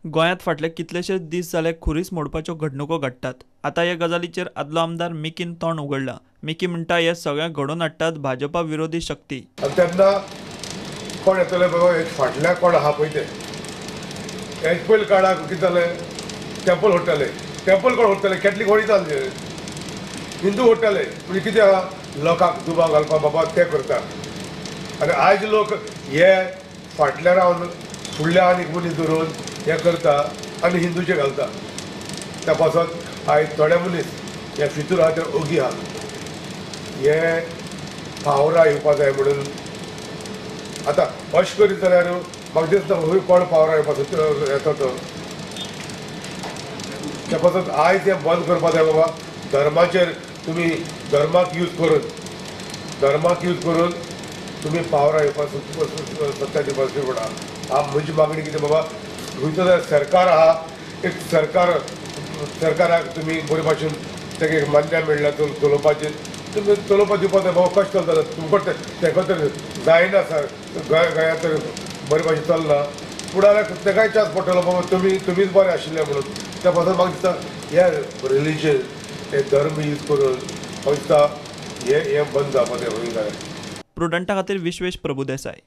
गोंयांत फाटले कितलेशेच दीस जाले खुरीस मोडपाच्यो घडणुको घडटात. आतां हे गजालीचेर आदलो आमदार मिकीन तोंड उगडलां. मिकी म्हणटा हे सगळें घडोवन हाडटात भाजपा विरोधी शक्ती. तेन्ना कोण येतले बाबा फाटल्या कोण आहा पळय ते हेच पयलीं काळाक कितें जालें, टेम्पल व्हडटाले. टेम्पल कोण व्हडटाले? कॅथलीक व्हडिताले, हिंदू व्हडटाले. म्हणजे कितें आहा, लोकांक दुबाव घालपाक बाबा ते करता. आनी आयज लोक हे फाटल्या रावन फुडल्या आनी मनीस धरून हे करता आनी हिंदूचे घालता. त्या पासत आयज थोडे मनीस हे फितूर आहा ते ओगी आहा, हे पावरा येवपा जाय म्हणून. आतां अशें करीत जाल्यार म्हाका दिसता खंय कोण पावरा येवपाचो येता तो. त्या पासत आयज हें बंद करपा जाय बाबा. धर्माचेर तुमी धर्माक यूज करून तुमी पावरा येवपाक सत्ता दिवपाची पडा. म्हजी मागणी कितें बाबा, खंयचो सरकार आहा एक सरकाराक तुमी बरे भाशेन ताका एक मान्य मेळ्ळा चलोवपाचें, तुमी चलोवपाक दिवपाक जाय बाबा. कशें चलता तुमकां तेका तर जायना सर, गोंयांत तर बरे भाशेन चलना. फुडाराक तेकाय चान्स पडटलो बाबा तुमीच बरें आशिल्लें म्हणून. त्या पासून म्हाका दिसता हे रिलीजन हे धर्म यूज करून म्हाका दिसता हें बंद जावपाक जाय. प्रुडंटा खातीर विश्वेश प्रभुदेसाय.